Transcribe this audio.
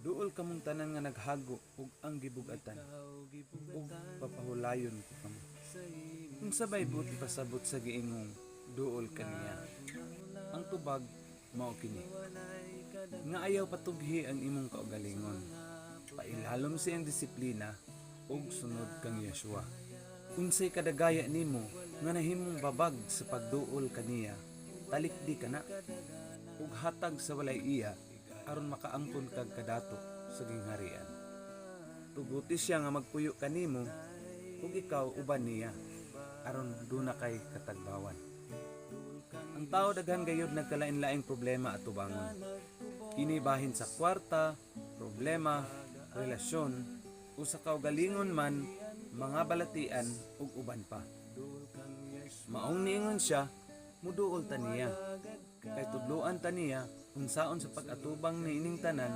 Duol kamong tanan nga naghago ug ang gibug-atan, ug papahulayon ko kamo. Unsa bay buot ipasabot sa giingong duol kaniya? Ang tubag mao kini nga ayaw patughi ang imong kaugalingon. Pailalom sa iyang disiplina ug sunod kang Yeshua. Unsay kadagaya nimo nga nahimong babag sa pagduol kaniya, talikdi kana ug hatag sa walay iya aron makaangkon kag kadato sa gingharian. Tuguti siya nga magpuyo kanimo ug ikaw uban niya aron duna kay katagbawan. Ang tao daghan gayud nagkalain-laing problema atubangon. Kini bahin sa kwarta, problema, relasyon, o sa kaugalingon man, mga balatian ug uban pa. Maong niingon siya, muduol ta niya. Kay tudluan ta niya unsaon sa pag-atubang niining tanan.